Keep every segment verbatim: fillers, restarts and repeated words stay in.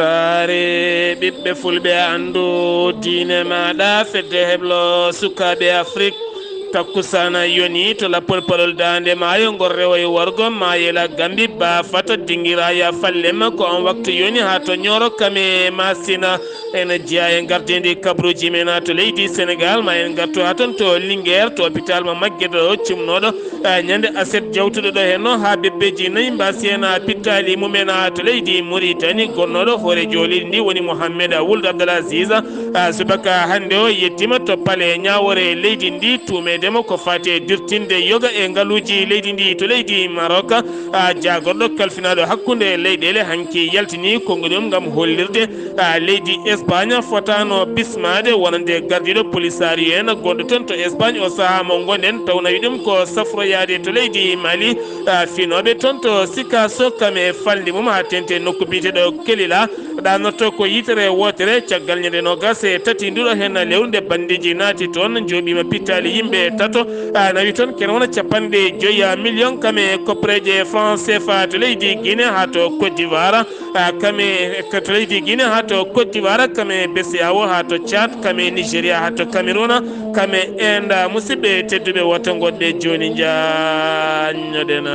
Saare ɓiɓɓe fulɓe, anndu diine maaɗa, fedde heblo sukaaɓe Afrik. Takkusana yoni to lappol palol daande maayo, ngol rewa e wargo maayela Gambi, ba fata dingira ya fallema. Ko on waktu yoni haa to Ñooro kame Masina. Ena jeyaa e ngardiindi kabaruuji men to leydi Senegaal, ma en ngartu haa toon to Linguère, to hôpital mo Maguette o cumnooɗo, eh, ñande aset jawtuɗo ɗo henno, haa bebbeeji nayi mbaasi heen, ah, pittaali mumen, ah, to leydi Mauritanie, gonnooɗo hooreejo leydi ndi woni Mohamed Wuld Abdel Aziz. Ah, subaka hannde o yettiima to palais ñaawoore leydi ndi, tuumeede mo ko faati e dirtinde yoga e ngaluuji leydi ndi to leydi Maroc. Ah, jaagorɗo kalfinaaɗo hakkunde leyɗeele hanki yaltini konngol mum ngam hollirde, ah, leydi Espagne fotaano bismaade wonande gardiiɗo polisaario en gonɗo toon to Espagne o sahaa mo ngonɗen, taw nawi ɗum ko safroyaade to leydi Mali. Ah, finooɓe toon to Sikaso kam e falndi mum haa teeŋti nokku biyeteeɗo Kelila, ɗaanotoo ko yitere wootere. Caggal ñande noogas e tati nduɗo heen lewru nde bandiiji naati toon, njooɓiima pittaali yimɓe tato, ah, nawi toon kene wona capanɗe joyi million kam e koppareeje franc C F A to leydi Guinée haa to Côte d'Ivoire, ah, kam e, to leydi Guinée haa to Côte d'Ivoire, kam e B C E A O haa to Tchad, kam e Nigeria haa to Cameroun, kam e Inde. Musidɓe tedduɓe, wota ngoɗɗe jooni, njaanñoɗen.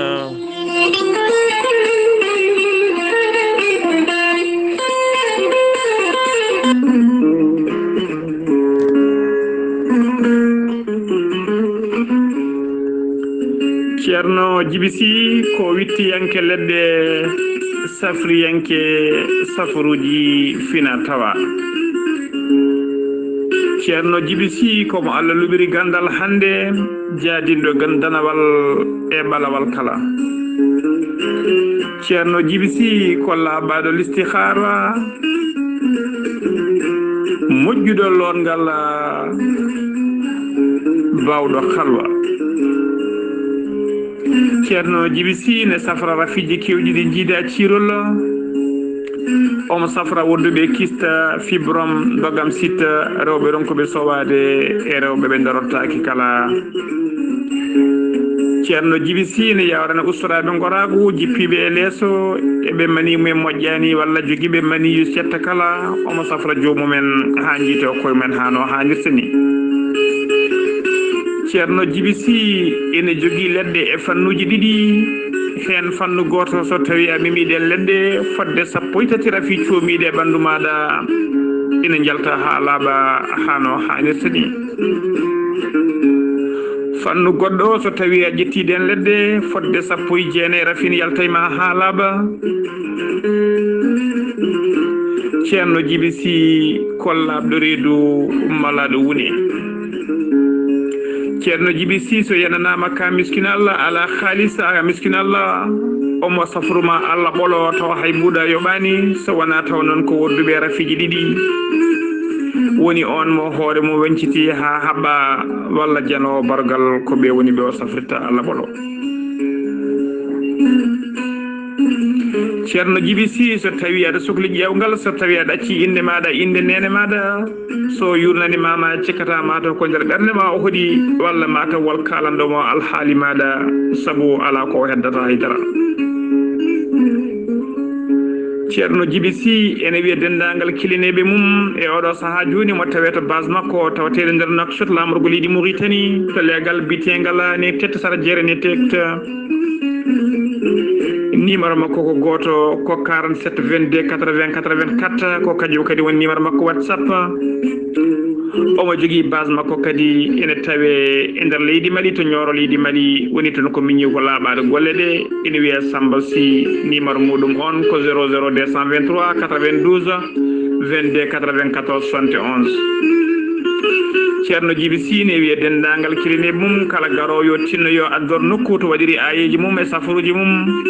Ceerno Jibi Sih ko wittiyanke leɗɗe, safriyanke safaruuji fina tawa. Ceerno Jibi Sih ko mo Allah luɓiri ganndal hannde, jaadinɗo gan-, danawal e ɓalawal kala. Ceerno Jibi Sih ko laaɓaaɗo listihaara, moƴƴuɗo lootngal, baawɗo halwa. Ceerno Jibi Sih ne safra rafiiji keewɗi ɗi njiida ciirol. Omo safra wonduɓe kista, fibrom, ndogam sitta, rewɓe ronkuɓe sowaade e rewɓe ɓe darotaaki kala. Ceerno Jibi Sih ne yawrana ustoraaɓe ngoraagu, jippiiɓe e leeso, e ɓe mani mumen moƴƴaani walla jogiiɓe maniyu setta kala. Omo safra joomumen haa njiita koye mumen haa no haanirta ni. Ceerno Jibi Sih ene jogii leɗɗe e fannuuji ɗiɗi. Heen fannu gooto, so tawii a memii ɗeen leɗɗe fodde sappo e tati rafi coomiiɗe e ɓanndu maaɗa, ina njalta haa laaɓa haa no haanirta ni. Fannu goɗɗo, so tawii a ƴettii ɗeen leɗɗe fodde sappo e jeenayi rafi, ina yalta e ma haa laaɓa. Ceerno Jibi Sih ko laaɓɗo reedu, malaaɗo wune. Ceerno Jibi Sih so yenanaama ka miskin Allah, alaa haalis, a miskin Allah, omo safru ma Allah ɓolo tawa hay mbuuɗa yoɓaani, so wonaa taw noon ko wonduɓe rafiiji ɗiɗi. Woni oon mo hoore mum weñciti haa haɓɓa, walla janoowo bargal, ko ɓe woni ɓe o safritta Allah ɓolo. Ceerno Jibi Sih, so tawii aɗa sokli ƴeewgal, so tawii aɗa accii innde maaɗa, innde neene maaɗa, so yuurnani ma, ma cikkataa ma taw ko nder ɓernde ma o hoɗi, walla ma taw wol kaalanɗo mo alhaali maaɗa, sabu alaa ko o heddata hay dara. Ceerno Jibi Sih ene wiya denndaangal kilineeɓe mum e oɗo sahaa jooni, mo tawee to base makko tawateeɗo nder Nouakchott, laamorgo leydi Mauritanie, to leegal biteengal ne tette sara jeere ne tette. Numéro makko ko gooto, ko quarante-sept vingt-deux quatre-vingts quatre-vingt-quatre, ko kañum kadi woni numéro makko WhatsApp. Omo jogii base makko kadi ene tawee e nder leydi Mali, to Ñooro leydi Mali, woni toon ko miñi ko laaɓaaɗo golle ɗe, ene wiyee Samba Sy, numéro muɗum on ko zéro zéro deux cent vingt-trois quatre-vingt-douze vingt-deux quatre-vingt-quatorze soixante et onze. Ceerno Jibi Sih ne wiya denndaangal kilineeɓe mum kala garoowo yo tinno yo addor nokku to waɗiri aayeeji mum e safaruuji mum.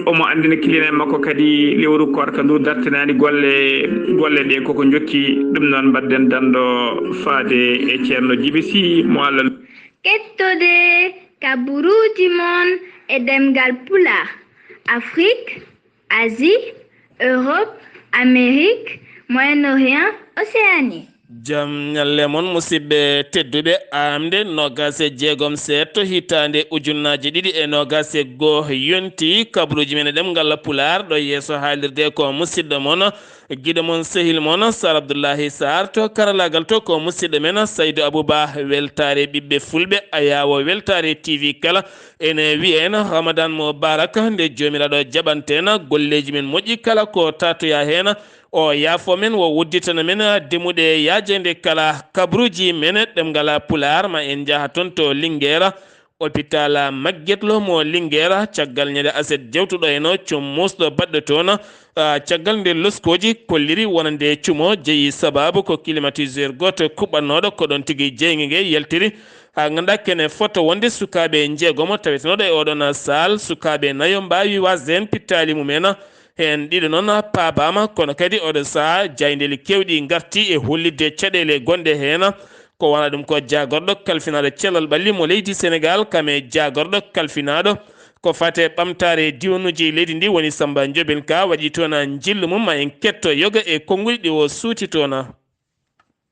Omo anndina kilineeɓe makko kadi lewru koorka ndu dartinaani golle, golle ɗe koko njokki. Ɗum noon mbaɗden danndo faade e Ceerno Jibi Sih mo Allah. Kettode kabaruuji mon e ɗemngal Pulaar, Afrique, Asie, Europe, Amérique, Moyen-Orient, Océanie. Jam ñalle mon, musidɓe tedduɓe. Aamde noogaas e jeegom seeɗto hitaande ujunnaaji ɗiɗi e noogaas e goo yonti, kabruuji men e ɗemngal Pulaar ɗo yeeso haalirde ko musidɗo mon, giɗo mon, sehil mon Sar Abdullahi Sar. To karalaagal to ko musidɗo men Saydu Abuba. Weltaare ɓiɓɓe fulɓe, ayaawo weltaare T V kala, ene wiya en Ramadan Mubarak nde Joomiraaɗo jaɓanta en golleeji men moƴƴi kala ko taatoya heen. O yaafo men, o udditana men demuɗe yaajeende kala. Kabruuji men ɗemngal Pulaar, ma en njaha toon to Linguère, hôpital Magatte Lô mo Linguère, caggal ñande aset jewtuɗo e no cum muusɗo baɗɗo toon. Ah, caggal nde loskooji kolliri wonande cumo jeyi sababu ko climatiseur gooto kuɓɓannooɗo ko ɗoon tigi jeynge nge yaltiri. Ha ngannduɗaa kene fota wonde sukaaɓe njeegomo tawetenooɗo e oɗon saal, sukaaɓe nayo mbaawi wasde heen pittaali mumen. Heen ɗiɗo noon paabaama, kono kadi oɗo sahaa jaayndeeli keewɗi ngarti e hollitde caɗeele gonɗe heen. Ko wona ɗum ko jaagorɗo kalfinaaɗo cellal ɓalli mo leydi Senegaal, kam e jaagorɗo kalfinaaɗo ko fate ɓamtaare diwanuuji leydi ndi woni Samba Njoben Ka waɗi toon njillu mum, ma en ketto yoga e konnguɗi ɗi o suuti toon.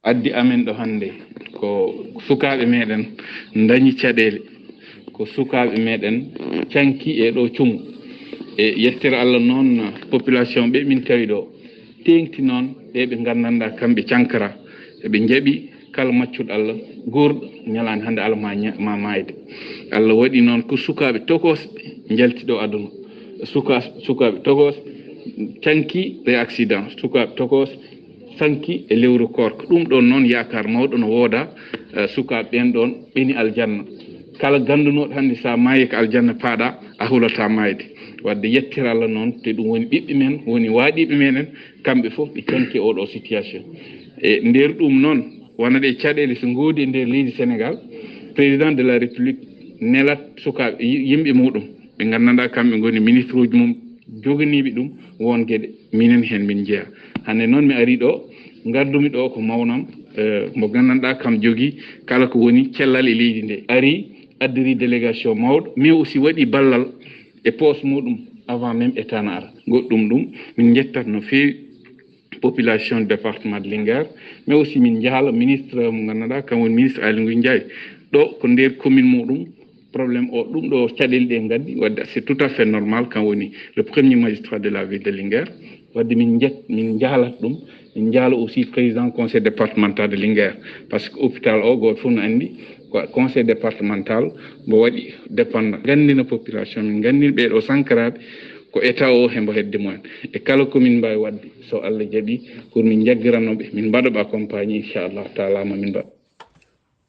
Addi amen ɗo hannde ko sukaaɓe meɗen ndañi caɗeele, ko sukaaɓe meɗen canki e ɗo cumu. E yettere Allah noon, population ɓe min tawi ɗo teeŋti noon, ɓe ɓe nganndanɗaa kamɓe cankara, eɓe njaɓi kala maccuɗo Allah guurɗo ñalaande hannde Allah ma ña-, ma maayde. Allah waɗi noon ko sukaaɓe tokosɓe njalti ɗo aduna. Suka-, sukaaɓe tokosɓe canki e accident, sukaaɓe tokosɓe sanki e lewru koorka. Ɗum ɗoon noon yaakaar mawɗo no wooda, eh, sukaaɓe ɓeen ɗoon ɓeni aljanna. Kala ganndunoɗo hannde sa maayi ko aljanna paaɗa, a hulataa maayde. Wadde yettere Allah noon, te ɗum woni ɓiɓɓe men, woni waaɗiiɓe meɗen, kamɓe fof ɓe canki oɗo situation. E nder ɗum noon, wona ɗe caɗeele so ngoodi e nder leydi Senegaal, président de la République nelat sukaaɓe, yi-, yimɓe muɗum, ɓe nganndanɗaa kamɓe ngoni ministre uji mum, joganiiɓe ɗum won geɗe, minen heen min njeyaa. Hannde noon mi arii ɗo, ngardumi ɗo ko mawnam, eh, mo nganndanɗaa kam jogii kala ko woni cellal e leydi nde. Arii, addiri délégation mawɗo, mais aussi waɗi ballal e poos muɗum avant même État na ara. Goɗɗum ɗum, min njettat no feewi population département de Linguère, mais aussi min njaala ministre mo nganndanɗaa kam woni ministre Aly Ngouille Ndiaye. Ɗo ko nder commune muɗum, problème o, ɗum ɗo caɗeele ɗe ngaddi, wadde c'est tout à fait normal, kan woni le premier magistrat de la ville de Linguère. Wadde min njet-, min njaalat ɗum, min njaala aussi président conseil départemental de Linguère, parce que hôpital o gooto fof no anndi ko conseil départemental mbo waɗi dépendant. Nganndina population, min nganndina ɓee ɗo sankaraaɓe ko état o hembo hedde mumen. E kala ko min mbaawi waɗde, so Allah jaɓi, pour min njaggiranno ɓe, min mbaɗa ɓe accompagné, inchallahu taala, ma min mbaɗ.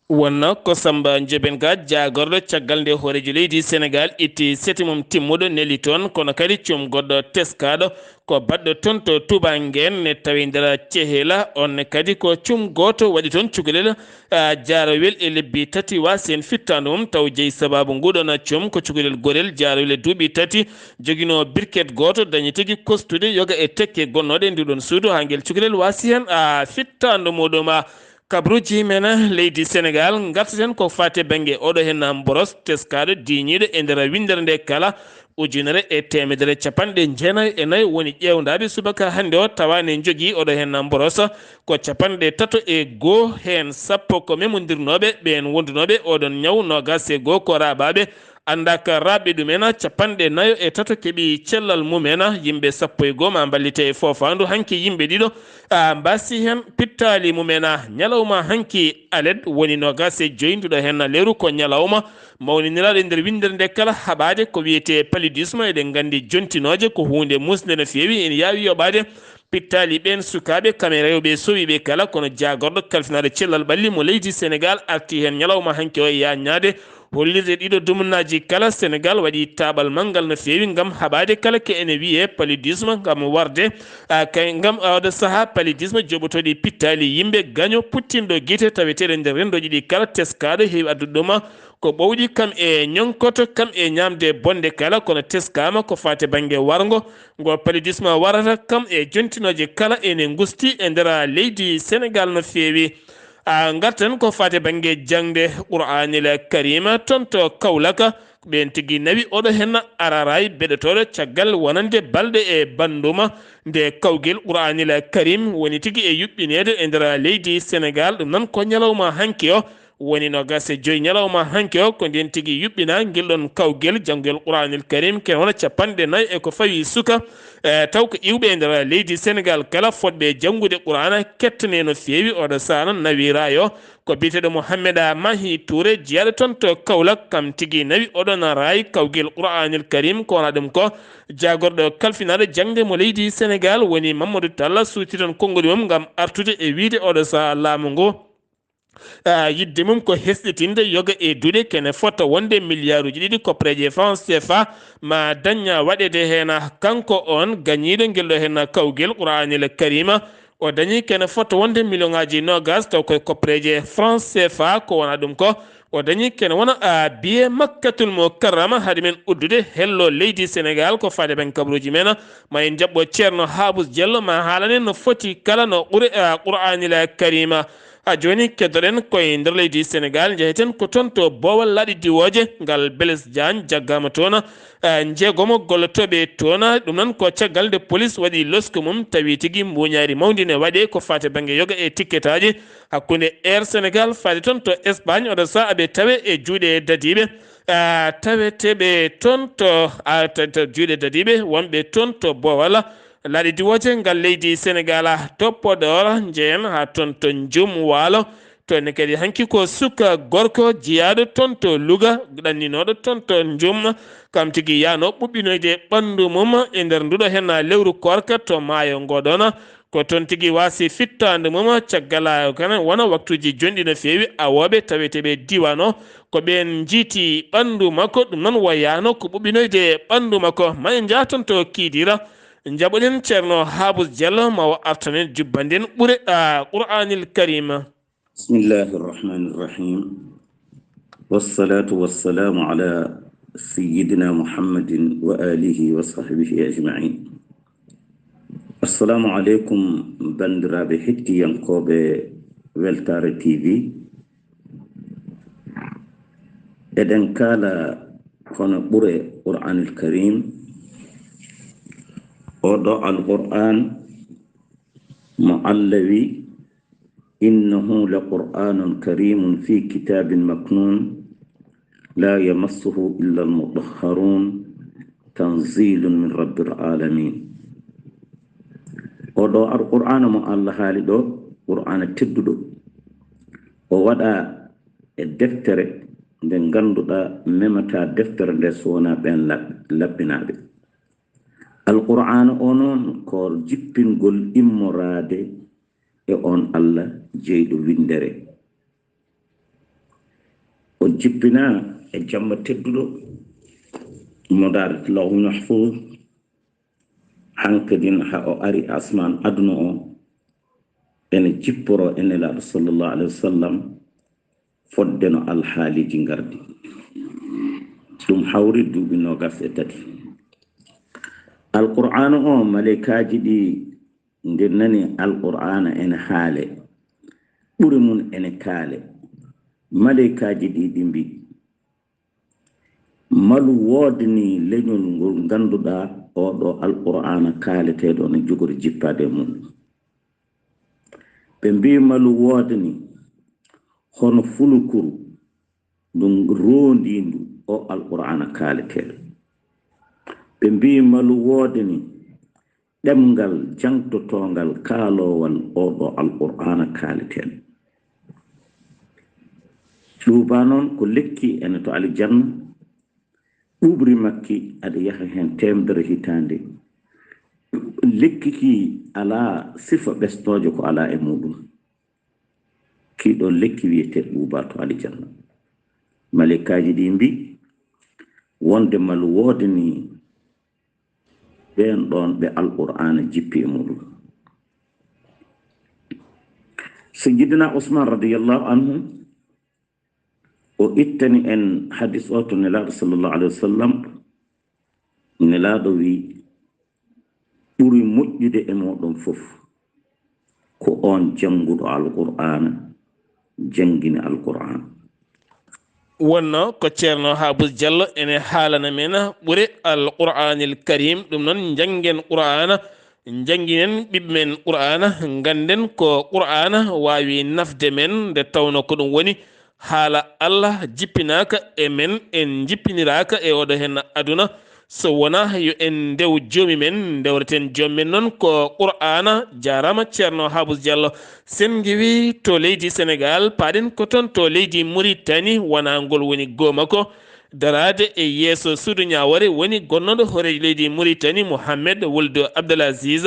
Wonno ko Samba Njoben Ka, jaagorɗo caggal nde hooreejo leydi Senegaal itti seti mum timmuɗo neli toon, kono kadi cum goɗɗo teskaaɗo ko baɗɗo toon to Touba Nguéne ne tawi nder Cehela. On ne kadi ko cum gooto waɗi toon cukalel, ah, jaarowel e lebbi tati waasi heen fittaandu mum, taw jeyi sababu nguɗon cum ko cukalel gorel jaarowel e duuɓi tati, joginoo birket gooto dañi tigi kostude yoga e tekke gonnooɗe e nduɗon suudu, haa ngel cukalel waasi heen, ah, fittaandu muɗum. Kabruuji men leydi Senegaal, ngartaten ko faati bannge oɗo heen mboros teskaaɗo diiñiiɗo e nder winndere nde kala ujunere e teemedere capanɗe jeenayi e nayi woni ƴeewndaaɓe subaka hannde o, tawa ne njogii oɗo heen mboros ko capanɗe tato e goo heen, sappo ko memondirnooɓe ɓeen wondunooɓe oɗon ñaw, noogaas e goo ko raaɓaaɓe, anndaa ka raaɓɓe ɗumen, capanɗe nayo e tato keɓi cellal mumen, yimɓe sappo e goo ma mballite e foofaandu. Hanki yimɓe ɗiɗo, a, mbaasi heen pittaali mumen. Ñalawma hanki alet woni noogaas e joy nduɗo heen lewru ko ñalawma mawniniraaɗo e nder winndere nde kala haɓaade ko wiyetee paludisme. Eɗen nganndi jontinooje ko huunde muusnde no feewi, ene yaawi yoɓaade pittaali ɓeen sukaaɓe, kam e rewɓe sowiiɓe kala, kono jaagorɗo kalfinaaɗo cellal ɓalli mo leydi Senegaal arti heen ñalawma hanki o e yaaññaade hollirde ɗiɗo dumunnaaji kala. Senegaal waɗi taaɓal manngal no feewi ngam haɓaade kala ko ene wiyee paludisme, ngam warde, a, kay, ngam oɗo sahaa paludisme joɓotooɗi pittaali yimɓe gaño puttinɗo gite taweteeɗo nder renndooji ɗi kala. Teskaaɗo heewi addude ɗum ko ɓowɗi kam e ñonkoto, kam e ñaamde bonnde kala, kono teskaama ko faati bannge warngo, ngo paludisme warata kam e jontinooje kala ene ngusti e nder leydi Senegaal no feewi. A, ngarten ko faati bannge jaŋde Qur'aanil Kariima toon to Kawlaka, Ɓeen tigi nawi oɗo heen araaraay beɗotooɗo caggal wonande balɗe e bannduma nde kawgel Qur'aanil Karim woni tigi e yuɓɓineede e nder leydi Senegaal. Ɗum noon ko ñalawma hanki o woni noogaas e joy ñalawma hanki o, ko ndeen tigi yuɓɓinaa ngel ɗoon kawgel janngugel Qur'aanil Karim, kene wona capanɗe nayi e ko fawi suka, e taw ko iwɓe e nder leydi Senegaal kala fotɓe janngude Qur'aana kettane no feewi. Oɗo sahaa noon nawiraayo ko biyeteeɗo Mouhamed Mahi Touré, jiyaaɗo toon to Kaolack, kam tigi nawi oɗo na raay kawgel Qur'aanil Karim, ko wona ɗum ko jaagorɗo kalfinaaɗo jaŋde mo leydi Senegaal woni Mamadou Talla, suuti toon konngol mum ngam artude e wiyde oɗo sahaa laamu ngu. Ah, yiɗde mum ko hesɗitinde yoga e duɗe kene fota wonde miliyaaruuji ɗiɗi koppareeje franc C F A ma dañ waɗeede heen. Kanko on gañiiɗo ngel ɗo heen kawgel Qur'aanil Karima, o dañi kene fota wonde miliyoŋaaji noogaas taw koye koppareeje franc C F A, ko wona ɗum ko o dañi kene wona, ah, biye Makkatul Mukarrama. Haade men uddude hello leydi Senegaal ko faade ben kabaruuji men, ma en jaɓɓo Ceerno Haabus Jello ma haalane no foti kala no ɓuri, ah, Qur'aanil Karima. Ha jooni, keddoɗen koye nder leydi Senegaal, njeheten ko toon to Boowal Laaɗe Diwooje, ngal Blaise Diagne jaggama toon, eh, njeegomo gollotooɓe toon. Ɗum noon ko caggal nde police waɗi losko mum, tawi tigi mbuuñaari mawndi ne waɗe ko faati bannge yoga e tikketaaji hakkunde Air Senegaal faade toon to Espagne. Oɗo sahaa aɓe tawe e juuɗe dadiiɓe, eh, taweteeɓe toon to, ah, to, to juuɗe dadiiɓe wonɓe toon to Boowal Laaɗe Diwooje ngal leydi Senegaal, to Podor, njehen haa toon to Njum Waalo. Toon ne kadi hanki ko suka gorko jiyaaɗo toon to Louga, ɗanninooɗo toon to Njum. Kam tigi yaano ɓuɓɓinoyde ɓanndu mum e nder nduɗo heen lewru koorka to maayo ngo ɗoon. Ko toon tigi waasi fittaandu mum, caggal a kana wona waktuuji jonɗi no feewi, awooɓe taweteeɓe diiwaan o ko ɓeen njiiti ɓanndu makko. Ɗum noon wayaano ko ɓuɓɓinoyde ɓanndu makko. Ma en njah toon to Kiidira. Njaɓoɗen Ceerno Haabus Jallo ma o artanen jubbanden ɓure, a, Qur'aanil Kariim. بسم الله الرحمن الرحيم. والصلاة والسلام على سيدنا محمد وآله وصحبه أجمعين. Assalamu aleykum, banndiraaɓe hettiyankooɓe Weltaare T V. Eɗen kaala kono ɓure Qur'aanil Kariim. Oɗo Alqur'aan mo Allah wi, "Innahu la Qur'aanun kariimun fi kitaabin maknuun, laa yamassuhu illa al-mutahharuun, tanziilun min rabbil aalamiin." Oɗo Alqur'aana mo Allah haali ɗo, Qur'aana tedduɗo, o waɗa e deftere nde ngannduɗaa memataa deftere nde so wonaa ɓeen lab-, laɓɓinaaɓe. Alqur'aana o noon ko jippingol immoraade e on Allah jeyɗo winndere. O jippinaa e jamma tedduɗo mo daarata Lawhul Mahfuuz, hankadin haa o ari asmaan aduna o, ene jipporo e Nelaaɗo sallallahu alayhi wa sallam, fodde no alhaaliiji ngardi. Ɗum hawri duuɓi noogas e tati. Alqur'aana o, maleykaaji ɗi, nde nani Alqur'aana ene haale, ɓure mum ene kaale. Maleykaaji ɗi, ɗi mbi, malu woodani leñol ngol ngannduɗaa oɗo Alqur'aana kaaleteeɗo ne jogori jippaade e muɗum. Ɓe mbi malu woodani hono fulukuru ndu roondiindu o Alqur'aana kaaleteeɗo. Ɓe mbi malu woodani ɗemngal jaŋtotoongal kaaloowal oɗo Alqur'aana kaaleteeɗo. Ɗuuba noon ko lekki ene to alijanna, ɓuuɓri makki aɗa yaha heen teemedere hitaande. Lekki ki alaa sifa ɓesnoojo ko alaa e muɗum. Kii ɗoo lekki wiyetee ɗuuba to alijanna. Maleykaaji ɗi mbi wonde malu woodani ɓeen ɗoon ɓe Alqur'aana jippi e muɗum. Sayyidina Usmaan radiyallahu anhu, o ittani en hadis o to Nelaaɗo sallallahu alayhi wa sallam. Nelaaɗo wi, ɓuri moƴƴude e mooɗon fof ko oon jannguɗo Alqur'aana, janngini Alqur'aana. Wonno ko Ceerno Haabus Jallo ene haalana men ɓure Al Qur'aanil Kariim. Ɗum noon, njanngen Qur'aana, njannginen ɓiɓɓe men Qur'aana, ngannden ko Qur'aana waawi nafde men, nde tawnoo ko ɗum woni haala Allah jippinaaka e men, en njippiniraaka e oɗo heen aduna, so wonaa yo en ndew Joomi men, ndewreten Joomi men noon ko Qur'aana. Jaaraama Ceerno Haabus Jallo. Sen ngiwii to leydi Senegaal, paaɗen ko toon to leydi Muritani, wonaa ngol woni gooma ko daraade e yeeso suudu ñaawoore woni gonnooɗo hooreejo leydi Muritani, Mohamed Wuldu Abdel Aziz.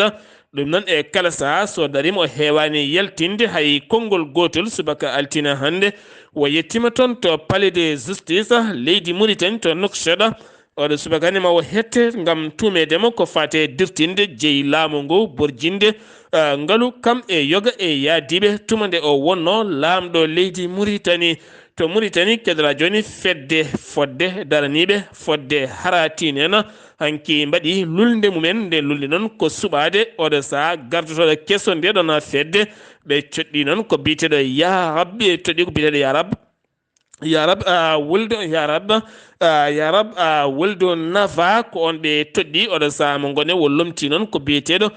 Ɗum noon, e kala sahaa so dariima, o heewaani yaltinde hay konngol gootol subaka altine hannde. O yettiima toon to Palais de Justice leydi Muritani to Nouakchott. Oɗo subaka ne ma o hette ngam tuumeede mo ko faati e dirtinde jeyi laamu ngu, borjinde, ah, ngalu kam e yoga e yaadiiɓe tuma nde o wonnoo laamɗo leydi Muritani. To Muritani, kedoraa jooni fedde fodde daraniiɓe fodde Haratin en, hanki mbaɗi lulnde mumen. Nde lulnde noon ko suɓaade oɗo sahaa gardotooɗo keso nde ɗon fedde. Ɓe coɗɗi noon ko biyeteeɗo Yaa Rabbi, ɓe toɗɗi ko biyeteeɗo Yaa Rab, Yaa Rab, ah, Wuldu, Yaa Rab, ah, Yaa Rab, ah, Wuldu Nafa, ko on ɓe toɗɗi oɗo sahaa mo ngone. O lomti noon ko biyeteeɗo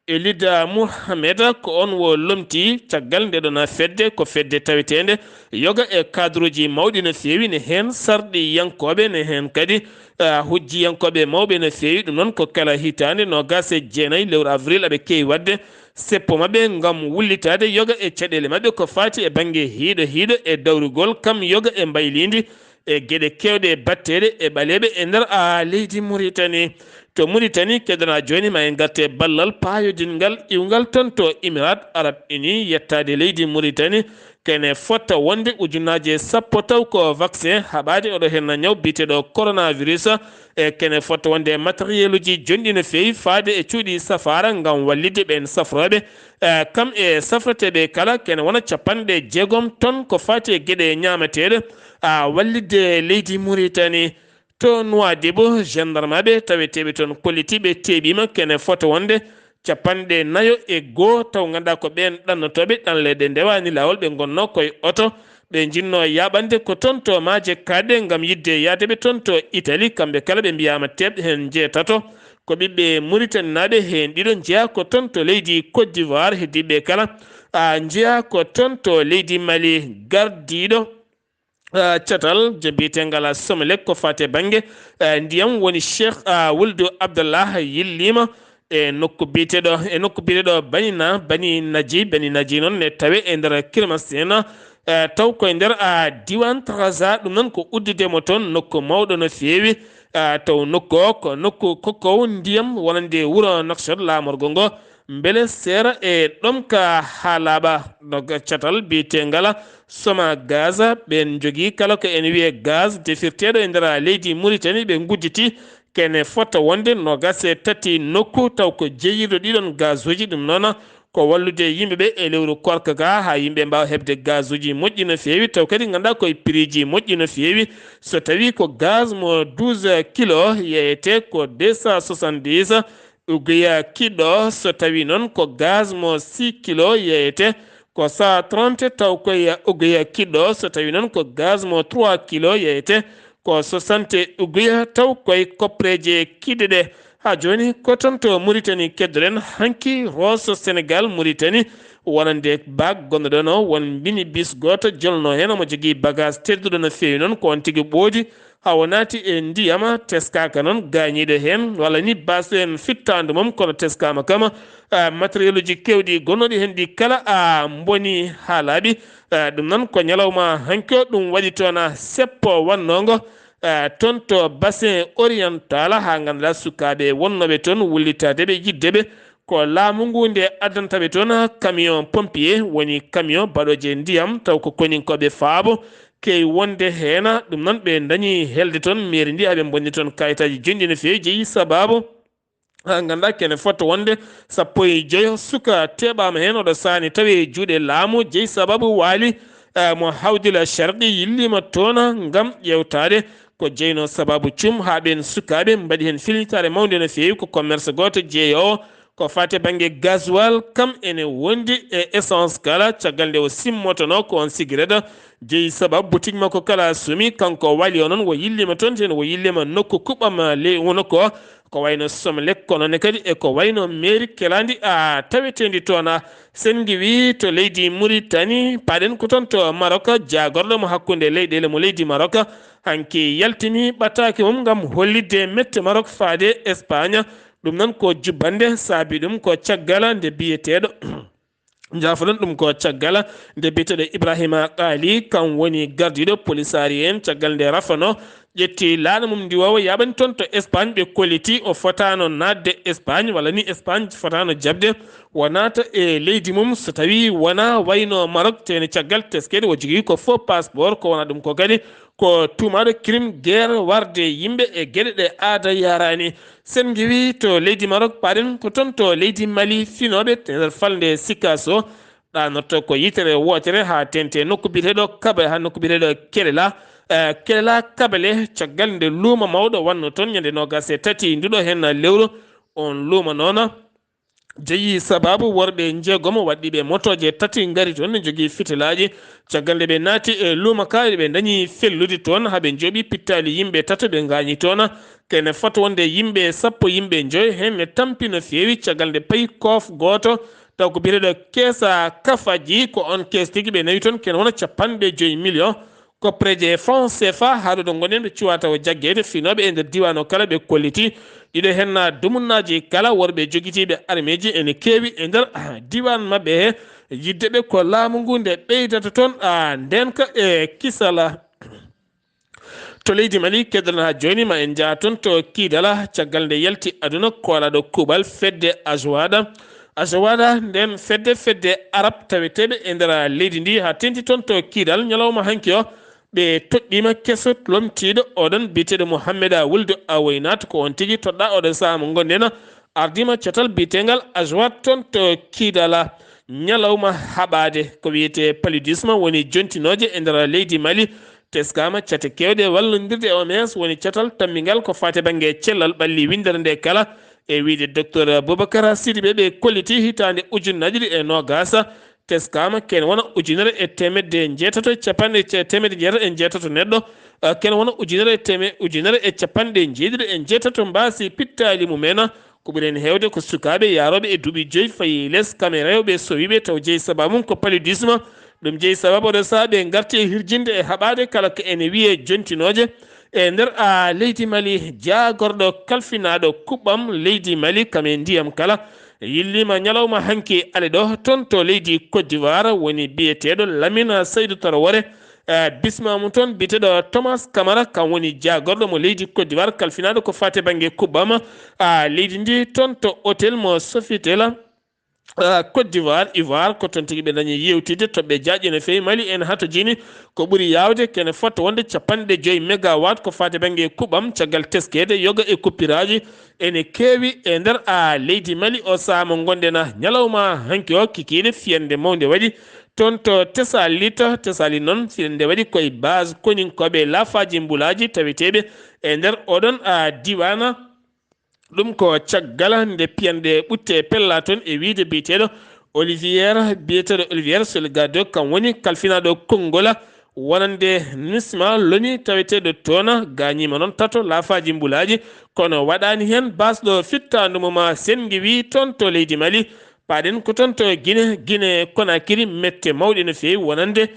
Elida Mohamed, ko on o lomti caggal nde ɗon fedde, ko fedde taweteende yoga e cadreji mawɗi no feewi, ne heen sarɗiyankooɓe, ne heen kadi, ah, hujjiyankooɓe mawɓe no feewi. Ɗum noon ko kala hitaande noogaas e jeenayi lewru avril aɓe keewi waɗde seppo maɓɓe ngam wullitaade yoga e caɗeele maɓɓe ko faati e bannge hiiɗo hiiɗo e dawrugol kam yoga e mbayliindi e geɗe keewɗe batteeɗe e ɓaleeɓe e nder, ah, leydi Muritani. To Muritani, kedoraa jooni ma en ngarte ballal paayodinngal iwngal toon to Émirats Arabes Unis, yettaade leydi Muritani, kene fota wonde ujunnaaje sappo taw ko vaccin haɓaade oɗo heen ñaw biyeteeɗo coronavirus, e kene fota wonde matériel uji jonɗi no feewi faade e cuuɗi safaara ngam wallitde ɓeen safrooɓe, e kam e safreteeɓe kala, kene wona capanɗe jeegom ton ko faati e geɗe ñaamateeɗe, a wallitde leydi Muritani. To Nuwaadibu, gendarmeɓe taweteeɓe toon kolliti ɓe teeɓiima kene fota wonde capanɗe nayo e goo, taw ngannduɗaa ko ɓeen ɗannotooɓe ɗanle ɗe ndewaani laawol, ɓe ngonnoo koye oto, ɓe njinnoo yaaɓande ko toon to maaje kaaɗɗe ngam yiɗde yahde ɓe toon to Itali. Kamɓe kala ɓe mbiyaama teeɓde heen njeetato, ko ɓiɓɓe Muritaninaaɓe, heen ɗiɗo njeyaa ko toon to leydi Côte d'Ivoire. Heddiiɓe kala, a, njeyaa ko toon to leydi Mali. Gardiiɗo, ah, catal je mbiyeteengal Somelec ko faati e bannge, ah, ndiyam woni Cheikh, ah, Wuldu Abdallah yilliima e nokku biyeteeɗo, e nokku biyeteeɗo Banina, Bani Naji. Bani Naji noon ne tawe e nder Kirmasena, ah, taw koye nder, ah, diiwaan Trarza. Ɗum noon ko uddude mo toon nokku mawɗo no feewi, ah, taw nokku o ko nokku kokkow ndiyam wonande wuro Nouakchott. Laamorgo ngo mbele seera e ɗomka haa laaɓa. No ga-, catal biyeteengal Soma Gaz, ɓeen njogii kala ko ene wiyee gaz defirteeɗo e nder leydi Muritani, ɓe ngujjiti kene fota wonde noogaas e tati nokku, taw ko jeeyirɗo ɗiɗon gazuuji. Ɗum noon ko wallude yimɓe ɓe e lewru koorka ka, haa yimɓe mbaawa heɓde gazuuji moƴƴi no feewi, taw kadi ngannduɗaa koye piriiji moƴƴi no feewi. So tawii ko gaz mo douze kilo, yeyete ko deux cent soixante-dix uguya kiɗɗo. So tawii noon ko gaz mo six kilo, yeyete ko cent trente taw koye uguya kiɗɗo. So tawii noon ko gaz mo trois kilo, yeyete ko soixante uguya taw koye koppereeje kiɗɗe ɗe. Haa jooni ko toon to Muritani keddoɗen hanki, Rosso Senegal Muritani, wonande baak gonnoɗo no won minibus gooto jolno heen, omo jogii bagage tedduɗo no feewi noon, ko on tigi ɓoodi haa o naati e ndiyam, teskaaka noon gaañiiɗo heen, walla ni baasɗo heen fittaandu mum, kono teskaama kam, ah, matériel uji keewɗi gonnooɗi heen ɗi kala, ah, mboni haa laaɓi. Ah, ɗum noon ko ñalawma hanki o ɗum waɗi toon, ah, seppo wannoongo, ah, toon to bassin oriental, haa ngannduɗaa sukaaɓe wonnooɓe toon wullitaade ɓe yiɗde ɓe, ko laamu ngu nde addanta ɓe toon camion pompier, woni camion baɗooje ndiyam, taw ko koninkooɓe faabo keewi wonde heen. Ɗum noon ɓe ndañi helde toon mairie ndi, haa ɓe mbonni toon kayitaaji jonɗi no feewi, jeyi sabaabu, haa ngannduɗaa kene fota wonde sappo e joyo suka teeɓaama heen, oɗo saani tawi e juuɗe laamu, jeyi sabaabu waali, eh, mo Hawdila Sharqi yilliima toon ngam ƴeewtaade ko jeynoo sabaabu cum haa ɓeen sukaaɓe mbaɗi heen filñitaare mawnde no feewi. Ko commerce gooto jeeyoowo Ko faati e bannge gasoil, kam ene wondi e essence kala, caggal nde o simmotonoo ko on sigi reda jeyi sababu boutique makko kala sumi, kanko o wali o noon, o yillima toon, teno o yillima nokku kuɓɓam ley nokku o, ko wayno Somelec, kono ne kadi e ko wayno mairie kelandi a taweteendi toon. Sen ngiwi to leydi Mauritanie, paɗen ko toon to Maroc, jaagorɗo mo hakkunde leyɗeele mo leydi Maroc, hanki yaltini ɓataake mum ngam hollitde mette Maroc faade Espagne. Ɗum noon ko jubbannde, saabi ɗum ko caggal nde biyeteeɗo, njaafoɗon, ɗum ko caggal nde biyeteeɗo Ibrahima Qaali, kam woni gardiiɗo polisaari en, caggal nde rafano ƴetti laaɗo mum ndiwoowo yaaɓani toon to Espagne, ɓe kolliti o fotaano naatde Espagne, walla ni Espagne fotaano jaɓde o naata e leydi mum, so tawii wonaa wayno Maroc, tene caggal teskeede o jogii ko faux passeport, ko wonaa ɗum ko kadi ko tuumaaɗo crime guerre, warde yimɓe e geɗe ɗe aada yaraani. Sen ngiwi to leydi Maroc, paɗen ko toon to leydi Mali, finooɓe e nder falnde Sikasso ɗanorto ko yitere wootere haa teŋti nokku biyeteeɗo Kaba, haa nokku biyeteeɗo Kelela. Eh, Kelela Kabale, caggal nde luuma mawɗo wanno toon ñande noogas e tati nduɗo heen lewru, on luuma noon jeyi sababu worɓe njeegomo waɗɗiiɓe motooje tati ngari toon, ne njogii fitilaaji. Caggal nde ɓe naati e luuma ka, ɓe ndañi fellude toon, haa ɓe njooɓi pittaali yimɓe tato, ɓe ngaañi toon. Kene fota wonde yimɓe sappo, yimɓe njoyo heen ne tampi no feewi. Caggal nde payi koof gooto, taw ko biyeteeɗo Keesa Kafaji, ko on kees tigi ɓe nawi toon, kene wona capanɗe joyi million. Koppareeje franc C F A, haa ɗo ɗo ngonɗen, ɓe cuwaa tawa jaggeede, finooɓe e nder diiwaan o kala ɓe kolliti. Ɗiɗo heen na dumunnaaji kala, worɓe jogitiiɓe armeeji ene keewi e nder, ah, diiwaan maɓɓe he. Yidde ɓe ko laamu ngu nde ɓeydata toon, ah, ndeenka e kisala. To leydi Mali, keddana haa jooni, ma en njaha toon to Kiidala, caggal nde yalti aduna koolaaɗo kuuɓal fedde Azwada. Azwada, nden fedde, fedde Arab taweteeɓe e nder leydi ndi, haa teŋti toon to Kiidal, ñalawma hanki o, ɓe toɗɗiima keso lomtiiɗo oɗon biyeteeɗo Mohammeda Wuldu Awoynat, ko on tigi toɗɗaa oɗo sahaa mo ngonɗen, ardiima catal biyeteengal Azwad toon to Kiidala. Ñalawma haɓaade ko wiyetee paludisme woni jontinooje e nder leydi Mali. Teskaama cate keewɗe wallondirde e O M S woni catal tammingal ko faati bannge cellal ɓalli winndere nde kala. E wiyde Docteur Boubacar Sidibé, ɓe kolliti hitaande ujunnaaji ɗiɗi e noogas, teskaama kene wona ujunere e teemedde njeetato e capanɗe ce-, teemedde njeetato e njeetato neɗɗo, eh, kene wona ujunere e teeme-, ujunere e capanɗe njeeɗiɗi e njeetato mbaasi pittaali mumen. Ko ɓuri heen heewde ko sukaaɓe yaarooɓe e duuɓi joyi fayi les, kam e rewɓe sowiiɓe taw jeyi sababu mum ko paludisme. Ɗum jeyi sababu oɗo sahaa ɓe ngarti e hirjinde e haɓaade kala ko ene wiyee jontinooje e nder, a, leydi Mali. Jaagorɗo kalfinaaɗo kuɓɓam leydi Mali kam e ndiyam kala yilliima ñalawma hanki ale ɗo toon to leydi Côte d'Ivoire, woni biyeteeɗo Lamine Seydou Traoré, eh, bismaamu toon biyeteeɗo Thomas Camara, kam woni jaagorɗo mo leydi Côte d'Ivoire, kalfinaaɗo ko faati bannge kuɓɓam, a, leydi ndi toon to hôtel mo Sofitel, a, Côte d'Ivoire, Ivoire, ko toon tigi ɓe dañi yewtidde toɓɓe jaaƴe no feewi. Mali en hatojini ko ɓuri yaawde kene fota wonde capanɗe joyi mégawatt ko faati bannge kuɓɓam, caggal teskeede yoga e kuppiraaji ene keewi e nder, a, leydi Mali. O sahaa mo ngonɗen ñalawma hanki o, kikiiɗe fiyannde mawnde waɗi toon to Tessalit. Tessalit noon, fiyannde waɗi koye base koninkooɓe laafaaji mbulaaji taweteeɓe e nder oɗon, a, diiwaan. Ɗum ko caggal nde piyanɗe ɓutte pella toon e wiyde biyeteeɗo Olivier, biyeteeɗo Olivier Solgado, kam woni kalfinaaɗo konngol wonande Nisma Loni taweteeɗo toon, gaañiima noon tato laafaaji mbulaaji, kono waɗaani heen base ɗo fittaandu mum. Sen ngiwi toon to leydi Mali, paɗen ko toon to Gine, Gine Konakiri, mette mawɗe no feewi wonande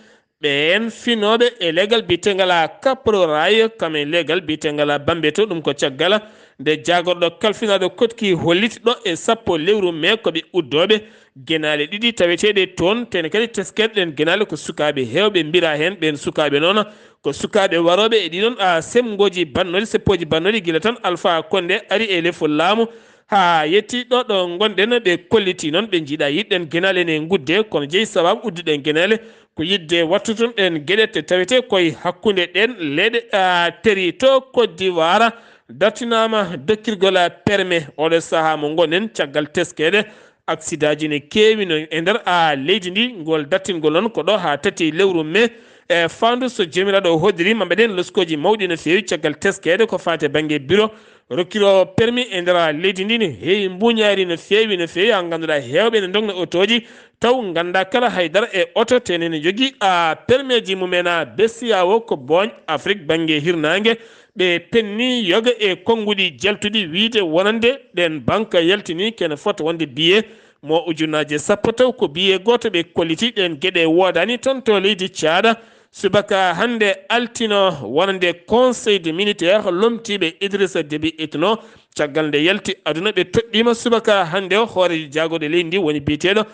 ɓeen finooɓe e leegal biyeteengal Caporal Rail, kam e leegal biyeteengal Bambeto. Ɗum ko caggal nde jaagorɗo kalfinaaɗo koɗki holliti ɗo e sappo lewru mee ko ɓe uddooɓe genaale ɗiɗi taweteeɗe toon, tene kadi teskeede ɗeen genaale ko sukaaɓe heewɓe mbira heen. Ɓeen sukaaɓe noon ko sukaaɓe warooɓe e ɗiɗon, a, semngooji bannoɗi, seppooji bannoɗi gila tan Alpha Condé ari e lefol laamu haa yetti ɗo ɗo ngonɗen. Ɓe kolliti noon ɓe njiɗa yiɗɗen genaale ne ngudde, kono jeyi sababu udduɗen genaale ko yiɗde wattude ɗeen geɗe te tawetee koye hakkunde ɗeen leyɗe, a, teri to Côte d'Ivoire. Dartinaama dokkirgol permis oɗo sahaa mo ngonɗen caggal teskeede. Aksidaaji ne keewi no e nder, a, leydi ndi. Ngol dartingol noon ko ɗo haa tati lewru mee, E faandu so joomiraaɗo o hoddiri, maɓɓe ɗeen loskooji mawɗi no feewi caggal teskeede ko faati e bannge biro rokkiroowo permis e nder leydi ndi. Ne heewi mbuuñaari no feewi, no feewi, haa ngannduɗaa heewɓe ne ndogna otooji taw nganndaa kala hay dara e oto, tene ne jogii a permeeji mumen. A besiya o ko booñ Afrik bannge hirnaange, ɓe penni yoga e konnguɗi jaltuɗi wiyde wonande ɗeen banka yaltini kene fota wonde biye mo ujunnaaje sappo taw ko biye gooto ɓe kolliti. Ɗeen geɗe woodaani toon to leydi Caada. Subaka hannde altino wonande Conseil de militaire lomtiiɓe Idrissa Déby Itno. Caggal nde yalti aduna ɓe toɗɗiima subaka hannde o hooreejo jaagorɗe leydi ndi woni biyeteeɗo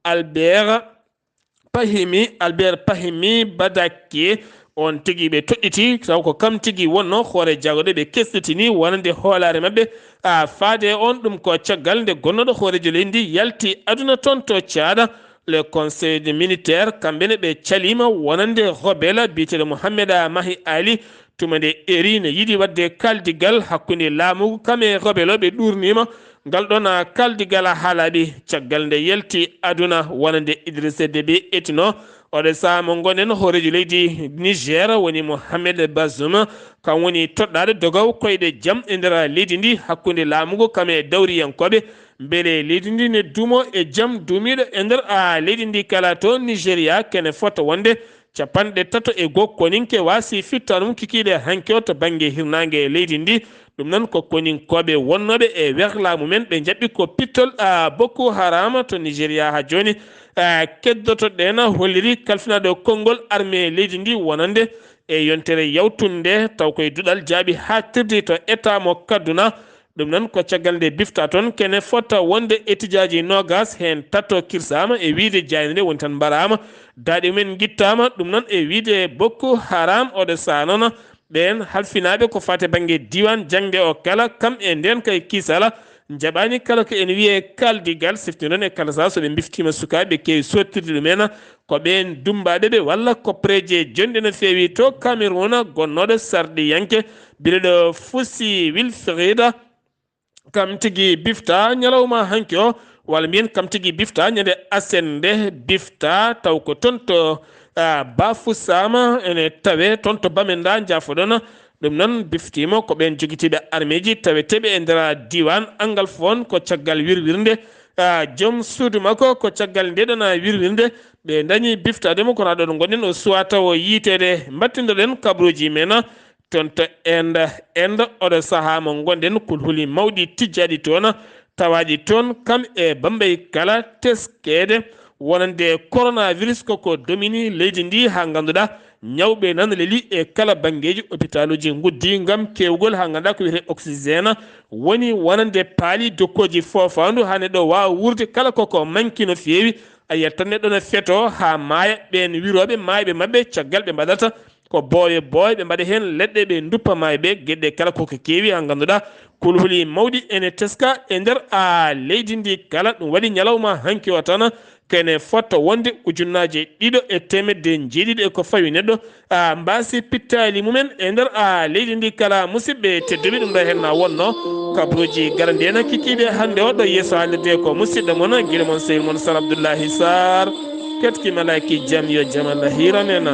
Albert Pahimi, Albert Pahimi Badakie. On tigi ɓe toɗɗiti taw ko kam tigi wonno hoore jaagorɗe ɓe kesɗitini wonande hoolaare maɓɓe. A faade on ɗum ko caggal nde gonnooɗo hooreejo leydi ndi yalti aduna toon to Caada. Le Conseil de militaire, kamɓe ne ɓe caliima wonande rebelle biyeteeɗo Mohamed Mahi Ali. Tuma nde eri ne yiɗi waɗde kaldigal hakkunde laamu kam e rebelle o, ɓe ɗuurniima ngal ɗoon kaldigal haalaaɓe. Caggal nde yalti aduna wonande Idrissa Déby Itno, oɗo sahaa mo ngonɗen hooreejo leydi Niger woni Mohamed Bazoum, kam woni toɗɗaaɗo dogaw koyɗe jam e nder leydi ndi hakkunde laamu ngu kam e dawriyankooɓe. Mbele leydi ndi ne duumo e jam duumiiɗo e nder a leydi ndi kala to Nigeria kene fota wonde capanɗe tato e goo koninke waasi fittaandu mum kikiiɗe hanki o to bannge hirnaange leydi ndi. Ɗum noon ko koninkooɓe wonnooɓe e werlaa mumen ɓe njaɓɓi ko pittol a Boko Haram to Nigeria haa jooni. A keddoto ɗeena holliri kalfinaaɗo konngol armée leydi ndi wonande e yontere yawtunde taw koye duɗal jaaɓi haaɗtirde to état mo Kaduna. Ɗum noon ko caggal nde bifta toon kene fota wonde etijaaji noogas heen tato kirsaama e wiyde jaaynde woni tan mbaraama. Daaɗe mumen ngittaama ɗum noon e wiyde Boko Haram oɗo saanona ɓeen halfinaaɓe ko faati bannge diiwaan jaŋde o kala kam e ndeen kay kisala njaɓaani kala ko en wiyee kaldigal. Siftinɗon e kala saha so ɓe mbiftiima sukaaɓe keewi soottirde ɗum en ko ɓeen dummbaaɓe ɓe walla ko preje jonɗe no feewi to Cameroun gonnooɗo sarɗiyanke bileɗo Fusi Wilfrida. Kam tigi bifta ñalawma hanki o walla mbiyen kam tigi bifta ñande aset nde bifta taw ko toon to ah, Bafusama ene tawe toon to Bamenda, njaafoɗon. Ɗum noon biftiima ko ɓeen jogitiiɓe armeeji taweteeɓe e nder diiwaan Angalfoon ko caggal wirwirnde ah, joom suudu makko ko caggal ndeɗon wirwirnde ɓe ndañi biftaade mo kono aɗon ngonɗen o suwaa taw o yiiteede mbattindoɗen kabaruuji men. Toon to Inde, Inde oɗo sahaa mo ngonɗen kulhuli mawɗi tijjaaɗi toon tawaaɗi toon kam e Bambey kala teskeede wonande coronavirus koko domini leydi ndi haa ngannduɗaa ñawɓe nan leli e kala banngeeji hôpitaluuji nguddii ngam keewgol haa ngannduɗaa ko wiyetee oxygène woni wonande paali dokkooji foofaandu haa neɗɗo waawa wuurde kala koko manki no feewi. A yiyat tan neɗɗo no feto haa maaya ɓeen wirooɓe maayɓe maɓɓe caggal ɓe mbaɗata ko boowe boowe ɓe mbaɗa heen leɗɗe ɓe nduppa maayɓe geɗe kala koko keewi haa ngannduɗaa kulhuli mawɗi ene teska e nder a leydi ndi kala. Ɗum waɗi ñalawma hanki o tan kene fota wonde ujunnaaje ɗiɗo e teemedde njeeɗiɗi e ko fawi neɗɗo a mbaasi pittaali mumen e nder a leydi ndi kala. Musidɓe tedduɓe ɗum ɗo heen na wonno kabaruuji garandi en kikiiɗe hannde o ɗo yeeso haalirde ko musidɗo mon gila mon sehil mon Sar Abdoullahi Sar. Ketki malaaki jam yo jam Allah hiran en.